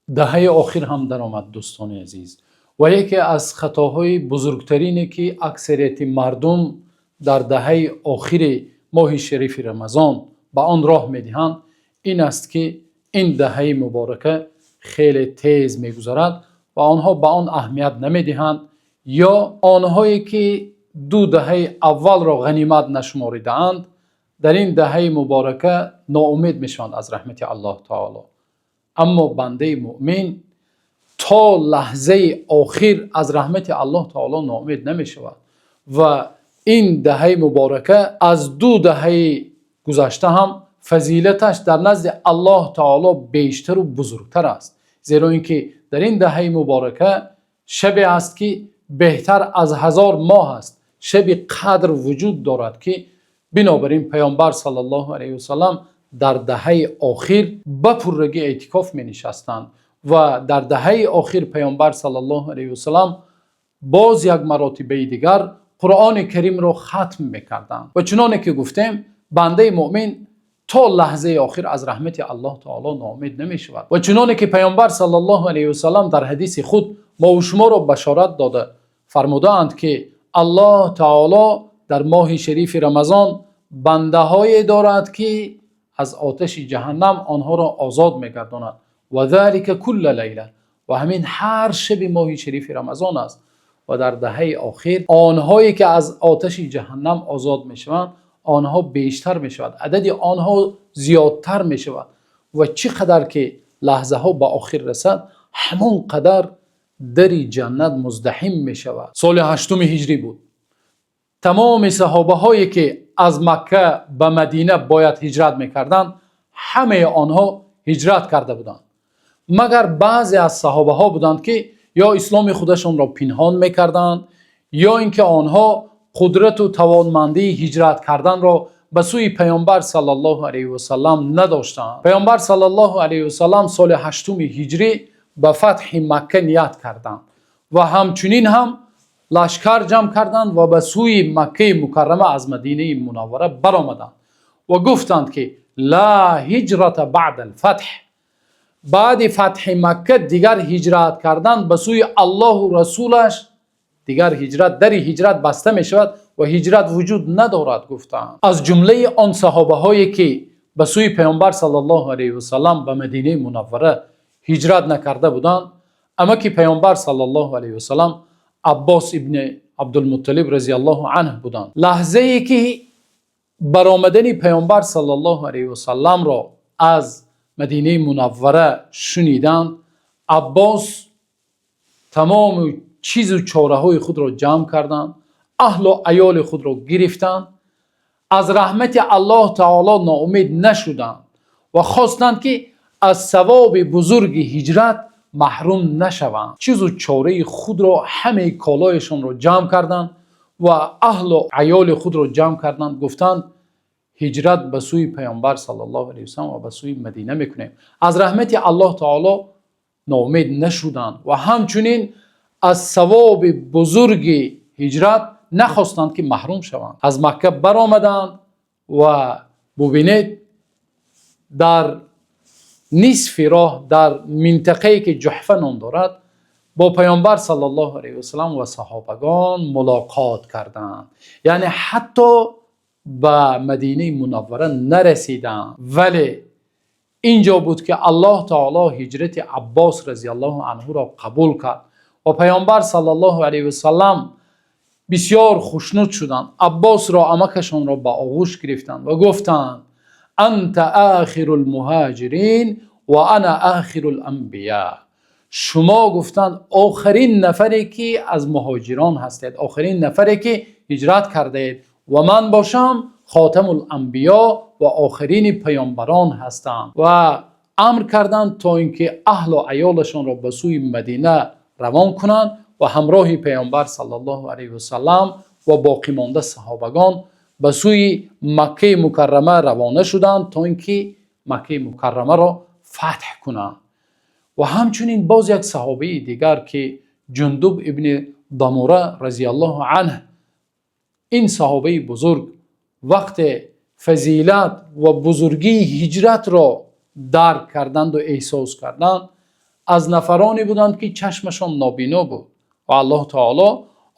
Даҳаи охир ҳам даромад, дӯстони азиз, ва яке аз хатоҳои бузургтарине, ки аксарияти мардум дар даҳаи охири моҳи шарифи Рамазон ба он роҳ медиҳанд, ин аст, ки ин даҳаи муборака хеле тез мегузарад ва онҳо ба он аҳамият намедиҳанд, ё онҳое ки 2 даҳаи аввалро ғанимат нашморидаанд, дар ин даҳаи муборака ноумед мешаванд аз раҳмати Аллоҳи таъоло. Аммо банда мӯъмин то лаҳзаи охир аз раҳмати Аллоҳи таъоло ноумед намешавад ва ин даҳаи муборака аз 2 даҳаи гузашта ҳам фазилаташ дар назди Аллоҳи таъоло бештар ва бузургтар аст. Зеро инки дар ин даҳаи муборака шабе аст, ки беҳтар аз 1000 моҳ аст. Шаби Қадр вуҷуд дорад, ки бинобар ин Паёмбар саллаллоҳу алайҳи васаллам дар даҳаи охир ба пуррагӣ эътикоф менишастанд ва дар даҳаи охир Паёмбар саллаллоҳу алайҳи васаллам боз як маротиба дигар Қуръони Каримро хатм мекарданд. Ва чунонки гуфтем, банда мӯъмин то лаҳзаи охир аз раҳмати Аллоҳи таъоло ноумед намешавад. Ва чунонки Паёмбар саллаллоҳу алайҳи васаллам дар ҳадиси худ мо ва шуморо башорат дода фармудаанд, ки Аллоҳи таъоло дар моҳи шарифи Рамазон бандаҳое дорад, ки аз оташи ҷаҳаннам онҳоро озод мегардонад. Ва залика кулла лайла, ва ҳамин ҳар шаби моҳи шарифи Рамазон аст. Ва дар даҳаи охир онҳое ки аз оташи ҷаҳаннам озод мешаванд, онҳо бештар мешавад, адади онҳо зиёдтар мешавад. Ва чӣ қадар ки лаҳзаҳо ба охир расад, ҳамон қадар дари ҷаннат муздаҳим мешавад. Соли ҳаштуми ҳиҷрӣ буд. Тамоми саҳобаҳое ки аз Макка ба Мадина бояд ҳиҷрат мекарданд, ҳамаи онҳо ҳиҷрат карда буданд, магар баъзе аз саҳобаҳо буданд, ки ё исломи худашонро пинҳон мекарданд, ё инки онҳо қудрат ва тавонмандии ҳиҷрат карданро ба сӯи Паёмбар саллаллоҳу алайҳи васаллам надоштанд. Паёмбар саллаллоҳу алайҳи васаллам соли ҳаштуми ҳиҷрӣ ба фатҳи Макка ният карданд ва ҳамчунин ҳам лашкар ҷамъ карданд ва ба сӯи Маккаи Мукаррама аз Мадинаи Мунаввара баромаданд ва гуфтанд, ки ла ҳиҷрата баъдал фатҳ, баъди фатҳи Макка дигар ҳиҷрат кардан ба сӯи Аллоҳу Расулаш, дигар ҳиҷрат, дари ҳиҷрат баста мешавад ва ҳиҷрат вуҷуд надорад, гуфтанд. Аз ҷумлаи он саҳобаҳое ки ба сӯи Паёмбар саллаллоҳу алайҳи васаллам ба Мадинаи Мунаввара ҳиҷрат накарда буданд, амаки Паёмбар саллаллоҳу алайҳи васаллам, Аббос ибни Абдулмутталиб разияллоҳу анҳу буданд. Лаҳзае ки баромадани Паёмбар саллаллоҳу алайҳи васалламро аз Мадинаи Мунаввара шуниданд, Аббос тамоми чизу чораҳои худро ҷамъ карданд, аҳлу аёли худро гирифтанд, аз раҳмати Аллоҳ таъоло ноумед нашуданд ва хостанд, ки аз савоби бузурги ҳиҷрат маҳрум нашаванд. Чизу чораи худро, ҳамаи колояшонро ҷамъ карданд ва аҳлу аёли худро ҷамъ карданд. Гуфтанд: ҳиҷрат ба сӯи Паёмбар саллаллоҳу алайҳи васаллам ва ба сӯи Мадина мекунем. Аз раҳмати Аллоҳ таъоло ноумед нашуданд ва ҳамчунин аз савоби бузурги ҳиҷрат нахостанд, ки маҳрум шаванд. Аз Макка баромаданд ва бубинед, дар нисфи роҳ, дар минтақае ки Ҷуҳфа ном дорад, бо Паёмбар саллаллоҳу алайҳи васаллам ва саҳобагон мулоқот карданд. Яъне ҳатто ба Мадинаи Мунаввара нарасиданд, вале инҷо буд, ки Аллоҳ таъоло ҳиҷрати Аббос разияллоҳу анҳуро қабул кард ва Паёмбар саллаллоҳу алайҳи васаллам бисёр хушнуд шуданд. Аббосро, амакашонро ба оғӯш гирифтанд ва гуфтанд: анта охирул муҳоҷирин ва ана охирул анбиё. Шумо, гуфтанд, охирин нафаре ки аз муҳоҷирон ҳастед, охирин нафаре ки ҳиҷрат кардаед, ва ман бошам хотамул анбиё ва охирини паёмбарон ҳастам. Ва амр карданд, то инки аҳлу аёлашонро ба сӯи Мадина равон кунанд ва ҳамроҳи Паёмбар саллаллоҳу алайҳи васаллам ва боқимонда саҳобагон ба сӯи Маккаи Мукаррама равона шуданд, то инки Маккаи Мукаррамаро фатҳ кунанд. Ва ҳамчунин боз як саҳобаи дигар, ки Ҷундуб ибни Дамура разияллоҳу анҳу, ин саҳобаи бузург вақте фазилат ва бузургии ҳиҷратро дарк карданд ва эҳсос карданд. Аз нафароне буданд, ки чашмашон нобино буд ва Аллоҳи таъоло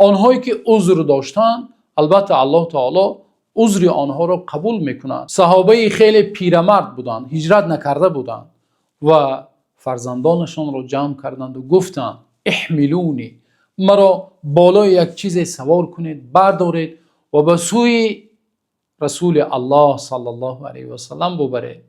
онҳое ки узр доштанд, албатта Аллоҳи таъоло узри онҳоро қабул мекунад. Саҳоба хеле пирамард буданд, ҳиҷрат накарда буданд ва фарзандонашонро ҷамъ карданд ва гуфтанд: احملوني, маро болои як чизе савор кунед, бардоред ва ба сӯи Расулуллоҳ саллаллоҳу алайҳи васаллам бибаред.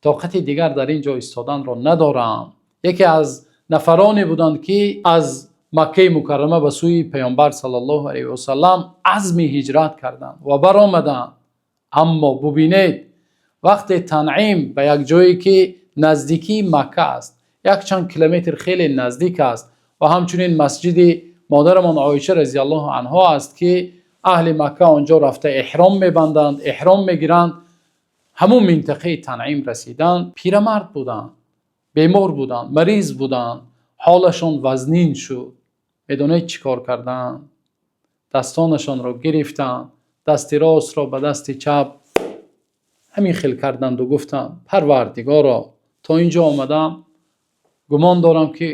Тоқати дигар дар инҷо истодан надорам. Яке аз нафароне буданд, ки аз Маккаи Мукаррама ба сӯи Паёмбар саллаллоҳу алайҳи васаллам азми ҳиҷрат карданд ва баромаданд. Аммо бубинед, вақте Танъим ба як ҷое ки наздикии Макка аст, як чанд километр хеле наздик аст ва ҳамчунин масҷиди модарамон Оиша розияллоҳу анҳо аст, ки аҳли Макка он ҷо рафта эҳром мебанданд, эҳром мегиранд. Ҳамон минтақаи Танъим расиданд, пирамард буданд, бемор буданд, мариз буданд, ҳолашон вазнин шуд. Медонед чӣ кор карданд? Дастонашонро гирифтанд, дасти ростро ба дасти чап ҳамин хел карданд ва гуфтанд: Парвардигоро, то инҷо омадам, гумон дорам, ки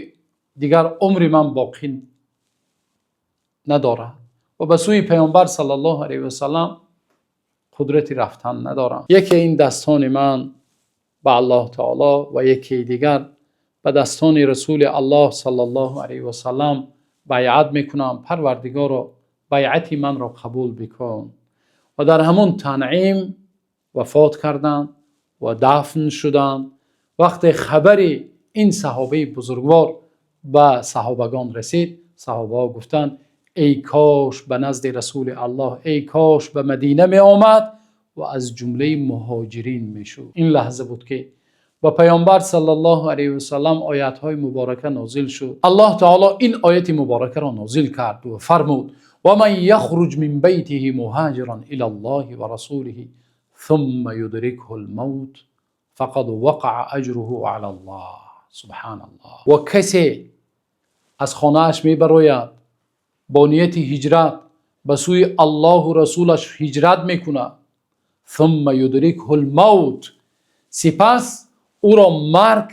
дигар умри ман боқӣ надорад ва ба сӯи Паёмбар саллаллоҳу алайҳи васаллам қудрати рафтан надорам. Яке ин дастони ман ба Аллоҳи таъоло ва яке дигар ба дастони Расулуллоҳ саллаллоҳу алайҳи васаллам байъат мекунам. Парвардигоро, байъати маро қабул бикун. Ва дар ҳамон Танъим вафот карданд ва дафн шуданд. Вақте хабари ин саҳобаи бузургвор ба саҳобагон расид, саҳобаҳо гуфтанд: эй кош ба назди Расулуллоҳ, эй кош ба Мадина меомад ва аз ҷумлаи муҳоҷирин мешуд. Ин лаҳза буд, ки ба Паёмбар саллаллоҳу алайҳи васаллам оятҳои муборака нозил шуд. Аллоҳи таъоло ин ояти муборакаро нозил кард ва фармуд: ومن يخرج من بيته مهاجرا إلى الله ورسوله ثم يدركه الموت فقد وقع أجره على الله. Субҳоналлоҳ. Ва касе аз хонааш мебарояд бо нияти ҳиҷрат ба сӯи Аллоҳ ва расулаш ҳиҷрат мекунад, ثم يدركه الموت, сипас ӯро марг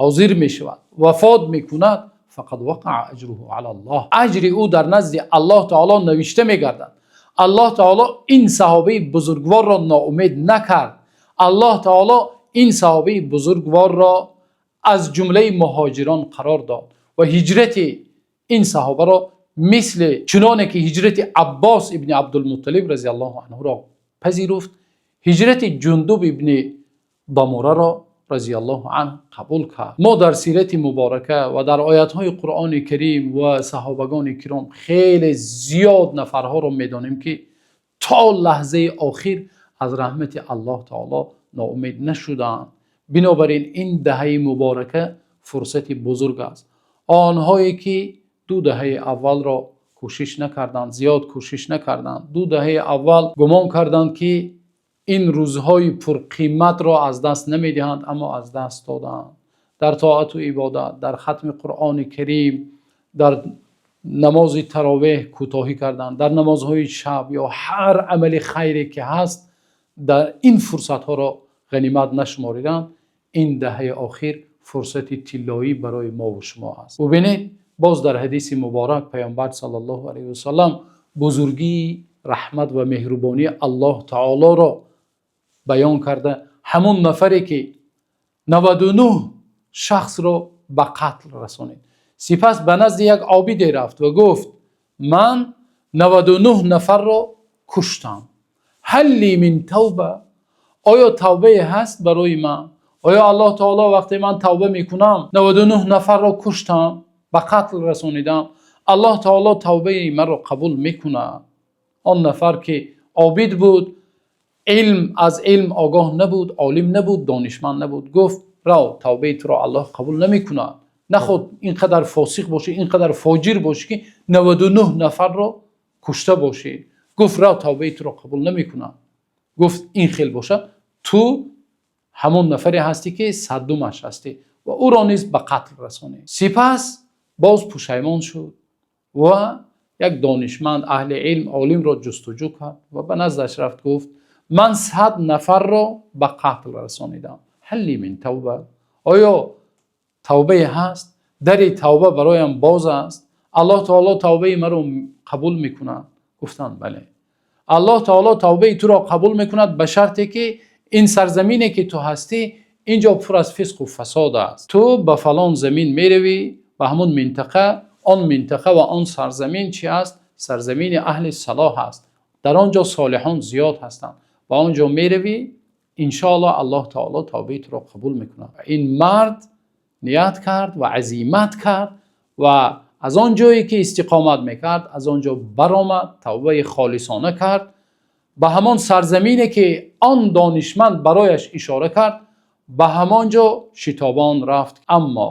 ҳозир мешавад, вафот мекунад, فقد وقع أجره على الله, аҷри ӯ дар назди Аллоҳи таъоло навишта мегардад. Аллоҳи таъоло ин саҳобаи бузургворро ноумед накард. Аллоҳи таъоло ин саҳобаи бузургворро аз ҷумлаи муҳоҷирон қарор дод ва ҳиҷрати ин саҳобаро мисли чунонки ҳиҷрати Аббос ибни Абдулмутталиб розияллоҳу анҳуро пазируфт, ҳиҷрати Ҷундуб ибни Дамураро розияллоҳу анҳу қабул кард. Мо дар сирати муборака ва дар оятҳои Қуръони Карим ва саҳобагони киром хеле зиёд нафарҳоро медонем, ки то лаҳзаи охир аз раҳмати Аллоҳи таъоло ноумед нашуданд. Бинобар ин ин даҳаи муборака фурсати бузург аст. Онҳое ки ду даҳаи аввалро кӯшиш накарданд, зиёд кӯшиш накарданд, ду даҳаи аввал гумон карданд, ки ин рӯзҳои пурқиматро аз даст намедиҳанд, аммо аз даст доданд. Дар тоату ибодат, дар хатми Қуръони Карим, дар намози таровеҳ кӯтоҳӣ карданд, дар намозҳои шаб ё ҳар амали хайре ки ҳаст, дар ин фурсатҳоро ғанимат нашумориданд. Ин даҳаи охир фурсати тиллоӣ барои мо ва шумо аст. Бубинед, боз дар ҳадиси муборак Паёмбар саллаллоҳу алайҳи васаллам бузургии раҳмат ва меҳрубонии Аллоҳи таъолоро баён карда, ҳамон нафаре ки 99 шахсро ба қатл расонид, сипас ба назди як обиде рафт ва гуфт: ман 99 нафарро куштам, هل لي من توبة, оё тавбае ҳаст барои ман? Оё Аллоҳи таъоло вақте ман тавба мекунам, 99 нафарро куштам, ба қатл расонидам, Аллоҳи таъоло тавбаи маро қабул мекунад? Он нафар ки обид буд, илм аз илм огоҳ набуд, олим набуд, донишманд набуд, гуфт: рав, тавбаи туро Аллоҳ қабул намекунад. Наход инқадар фосиқ бошӣ, инқадар фоҷир бошӣ, ки 99 нафарро кушта бошӣ. Гуфт: рав, тавбаи туро қабул намекунад. Гуфт: ин хел бошад, ту ҳамон нафаре ҳастӣ, ки садумаш ҳастӣ, ва ӯро низ ба қатл расонид. Сипас боз пушаймон шуд ва як донишманд, аҳли илм, олимро ҷустуҷӯ кард ва ба наздаш рафт, гуфт: ман 100 нафарро ба қатл расонидам, هل لي من توبة, оё Тавбае ҳаст? Дари тавба барояm боз аст? Аллоҳи таъоло тавбаи маро қабул мекунад? Гуфтанд: Бале. Аллоҳи таъоло тавбаи туро қабул мекунад, ба шарте ки ин сарзамине ки ту ҳастӣ, инҷо пур аз фисқу фасод аст. Ту ба фалон замин мераӣ, ба ҳамон минтақа, он минтақа ва он сарзамин чист? Сарзамини аҳли салоҳ аст. Дар он ҷо солиҳон зиёд ҳастанд. Ба он ҷо мераӣ, иншооллоҳ Аллоҳи таъоло тавбаи туро қабул мекунад. Ва ин мардният кард ва азимат кард ва аз он ҷое ки истиқомат мекард, аз он ҷо баромад, тавбаи холисона кард. Ба ҳамон сарзамине ки он донишманд барояш ишора кард, ба ҳамон ҷо шитобон рафт. Аммо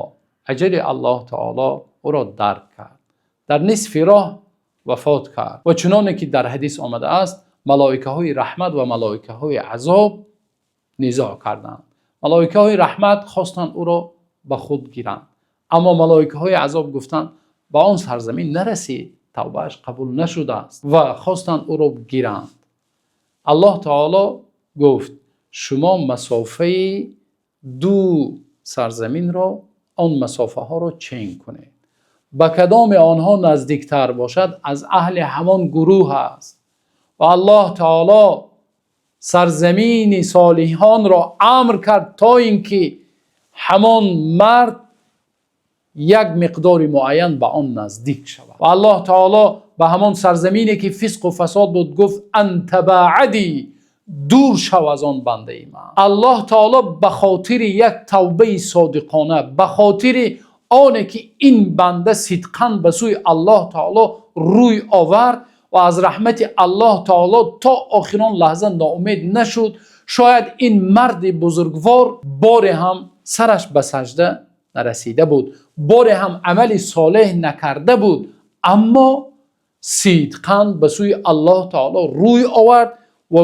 аҷали Аллоҳи таъоло ӯро дарк кард. Дар нисфи роҳ вафот кард ва чунонки дар ҳадис омадааст, малоикаҳои раҳмат ва малоикаҳои азоб низоъ карданд. Малоикаҳои раҳмат хостанд ӯро ба худ гиранд, аммо малоикаҳои азоб гуфтанд: ба он сарзамин нарасид, тавбааш қабул нашудааст, ва хостанд ӯро гиранд. Аллоҳи таъоло гуфт: Шумо масофаи ду сарзаминро, он масофаҳоро чен кунед. Ба кадоме аз онҳо наздиктар бошад, аз аҳли ҳамон гурӯҳ аст. Ва Аллоҳи таъоло сарзамини солиҳонро амр кард, то инки ҳамон мард як миқдори муайян ба он наздик шавад. Ва Аллоҳи таъоло ба ҳамон сарзамине ки фисқу фасод буд гуфт: أن تباعدي, дур шав аз он бандаи ман. Аллоҳи таъоло ба хотири як тавбаи содиқона, ба хотири оне ки ин банда сидқан ба сӯи Аллоҳи таъоло рӯй овард ва аз раҳмати Аллоҳи таъоло то охирин лаҳза ноумед нашуд. Шояд ин марди бузургвор боре ҳам сараш ба саҷда нарасида буд, боре ҳам амали солеҳ накарда буд, аммо сидқан ба сӯи Аллоҳи таъоло рӯй овард ва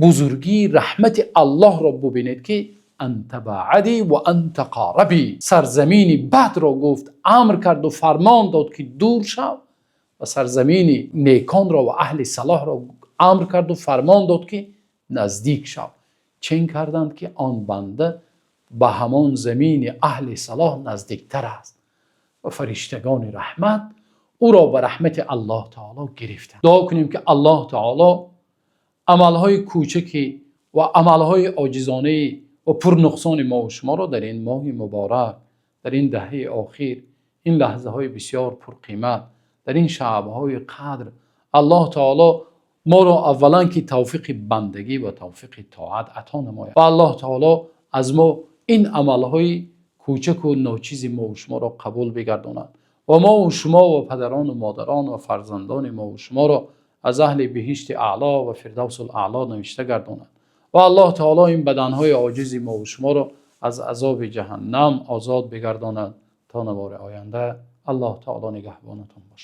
бузургии раҳмати Аллоҳро бубинед, ки أن تباعدي وأن تقاربي, сарзамини бадро гуфт, амр кард ва фармон дод, ки дур шав, ва сарзамини неконро ва аҳли салоҳро амр кард ва фармон дод, ки наздик шав. Чен карданд, ки он банда ба ҳамон замини аҳли салоҳ наздиктар аст ва фариштагони раҳмат ӯро ба раҳмати Аллоҳи таъоло гирифтанд. Дуо кунем, ки Аллоҳи таъоло амалҳои хурд ва амалҳои оҷизона ва пурнуқсони мо ва шуморо дар ин моҳи муборак, дар ин даҳаи охир, ин лаҳзаҳои бисёр пурқимат, дар ин шабҳои қадр, Аллоҳи таъоло моро аввалан ки тавфиқи бандагӣ ва тавфиқи тоат ато намояд ва Аллоҳи таъоло аз мо ин амалҳои хурд ва ночизи мо ва шуморо қабул бигардонад ва мо ва шумо ва падарон ва модарон ва фарзандони мо ва шуморо аз аҳли биҳишти аъло ва фирдавсул аъло навишта гардонад ва Аллоҳи таъоло ин баданҳои оҷизи мо ва шуморо аз азоби ҷаҳаннам озод бигардонад. То навори оянда, Аллоҳи таъоло нигаҳбонатон бошад.